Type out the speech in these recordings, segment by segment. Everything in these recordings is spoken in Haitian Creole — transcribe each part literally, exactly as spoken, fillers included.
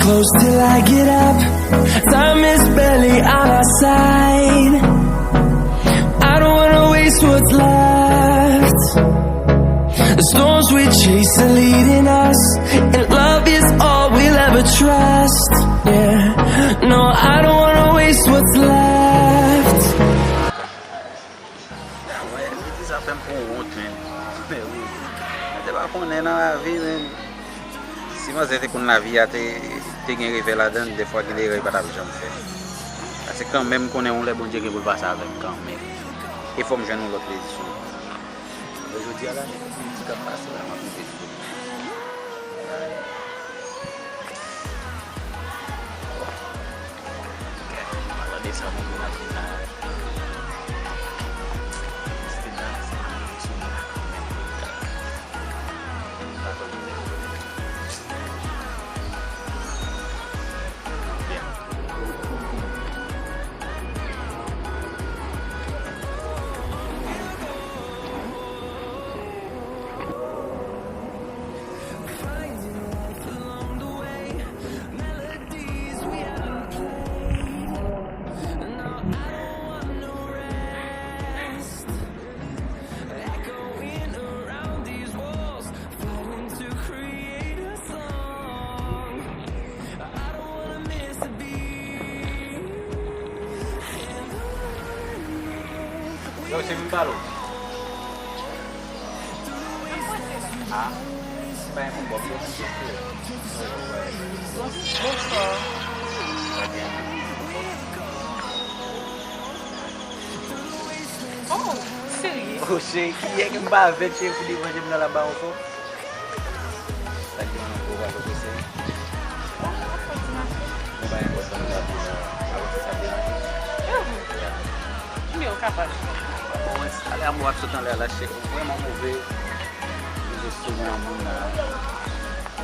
Close till I get up. Time is barely on our side. I don't wanna waste what's left. The storms we chase are leading us, and love is all we'll ever trust. Yeah, no, I don't wanna waste what's left. Mwen, li di sa fè m pran wont, men. Men wi. Mwen te pa konnen nan lavi, men. Si manzè te konn lavi a, te, te gen revè ladan l, defwa gen erè li pa t ap janm fè. Paske kanmenm, m konnen yon lè Bondye gen pou l pase avè m kanmenm. E fò m jwenn yon lòt lezi sou li. Men jodi a la, nèg ki di k ap pase la, m ap mete sou li. Tande sa moun yo ap di la. Christina, se moun sou mwen la kanmenm. Yo, se vin pale w. Ah, se pa yon bon bòs yo. Bonswa. Oh, serye? Oh, cheri, kiyès ki m pa avèk, cheri, pou devanje m nan la ba yon fò? Sa ki yon gwo vwa poko seri. Mwen pa gen kòb sa m ta pou avanse sa te manje. Kibyen ou kapab? Bon, ale a mou ap sot anlè a la cheri. Vrèman move. Rive sou mwen an moun la.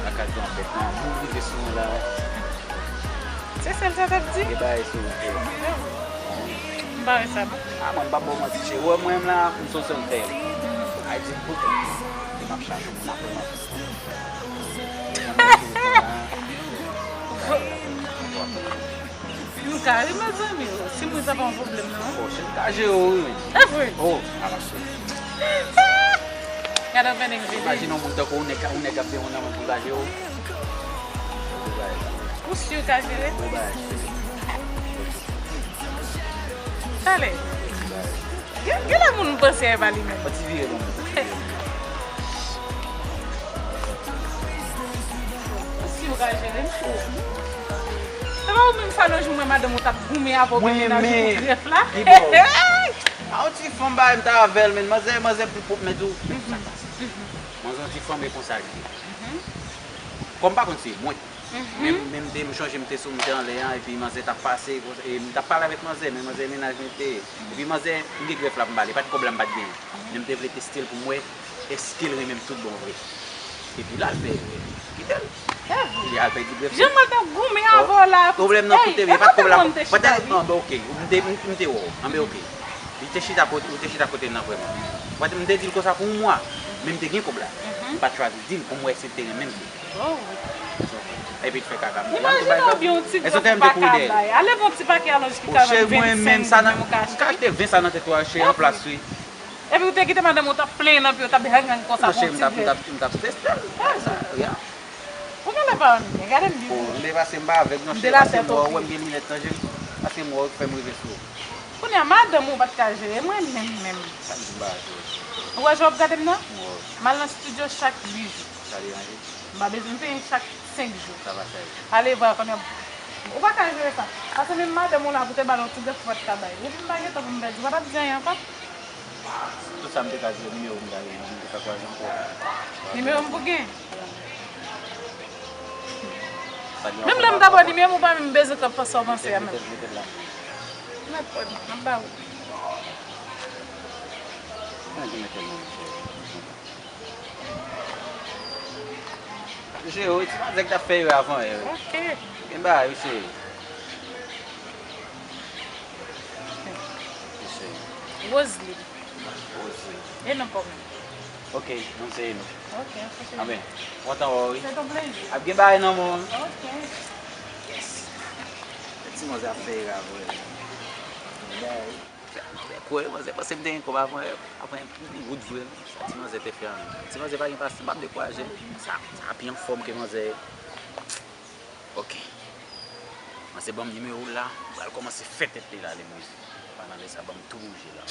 Lakay yo anfèt nan moun rive sou mwen la. Se sèl sa t ap di? Gen bagay sou ou frè. M pa wè sa non. Ah, mwen m pa ba w manti cheri. Ou wè mwen menm la, m se yon sèl tèl. Ay di m poutèt. E m ap chache moun apre m ap. Nou ka ri mezanmi, si moun sa pa yon pwoblèm non. Bon, cheri ka jere w wi men. E vre? Oh, a mache. Gade yon bèl vini. Imajine yon moun tankou w, nèg ka, yon nèg ap demann nan moun pou l ka jere w. Ou si w ka jere? Talè. Gen, gen lè moun panse e pa li menm. Fò ti vire non. Si w ka jere m. Se pa ou menm sa nan jou mwen madanm ou t ap goumen avè w pou mennaj ou pou grèf la. Hey! A yon ti fanm bagay m ta avè l, men manzè, manzè pli pwòp men tou. Manzè yon ti fanm e konsa l ye. Kòm pa konn se mwen. Men, men m te, m chonje m te sou, m te anlè an, epi manzè t ap pase, e m t ap pale avèk manzè, men manzè mennaj mwen te ye. Epi manzè, m gen grèf la pou m ba li, e pa t kòb la m pa t genyen. Men m te vle teste l pou m wè èske l renmen m tout bon vre. Epi la, l fè erè. Kite l. Li al pèdi grèf li. Jan mwen t ap goumen avè w la. Pwoblèm nan koute, e pa t kòb la. Anben, ok, m te, m te wè w. Anben, ok. Li te chita kote, ou te chita kote m nan vrèman. M te di l konsa pou yon mwa, men m te gen kòb la. M pa t chwazi di l pou m wè si l te renmen m vre. Oh. Epi l fè kaka m. Imajine w byen yon ti grèf ou pa ka bay. Ale bon ti pake alonj ki ka vann vennsenk goud menm ou ka achte. M ka achte ven sa nan tèt ou a, cheri, an plas wi. Epi ou te kite madanm ou t ap plenyen nan pye w, t ap hang hang konsa pou yon ti grèf. Non, cheri, m t ap, m t ap teste l. Ou genlè pa renmen m byen, gade m byen. Bon, m te pase m pa avèk non, cheri, paske m wè w, m gen linèt nan je m. Paske m wè w k fè m rive sou ou. Kounye a, madanm ou pa t ka jere, mwen menm menm. Sa m di m pa jere. Ou wè jan w ap gade m nan? M wè w. M al nan estidyo chak uit jou. Sa deranje? M pa bezwen peye chak senk jou. Sa pa sèvi. Ale vwa kounye a. Ou pa ka jere sa. Paske menm madanm ou la pou te ba l yon ti grèf ou pa t ka bay. Epi m pa gen tan pou m pèdi, ou pa t ap di anyen ankò. Tout sa m te ka di yo, nimewo m ta genyen, m te ka kwaze ankò. Nimewo m pou gen? Menm lè m ta ba w nimewo m, ou pa menm bezwen t ap panse w panse a menm. Mete l, mete l la. Mèt kòd, m ap ba ou. Mwen di mete l nan men cheri. Jere wi, ti manzè ki t ap fè erè avan yè wi. Ok. Gen bagay wi cheri. Wi cheri. Roseline. Roseline. E non pa w menm? Ok, non se Enoch. Ok, ok. Anben, kontan wè w wi. Se ton plezi. Ap gen bagay nan men w. Ok. Manzè ap fè era vre. Bay. Kwè, manzè panse m te gen kòb avan, avan m gen goud vre. Sa ti manzè te fè a menm. Ti manzè pa gen pasyans, m ap dekouraje. Sa, sa pi anfòm ke manzè. Ok. Manzè ban m nimewo l la, m pral kòmanse fè tèt li la, li mwen. Pandan de sa, ban m tou bouje la.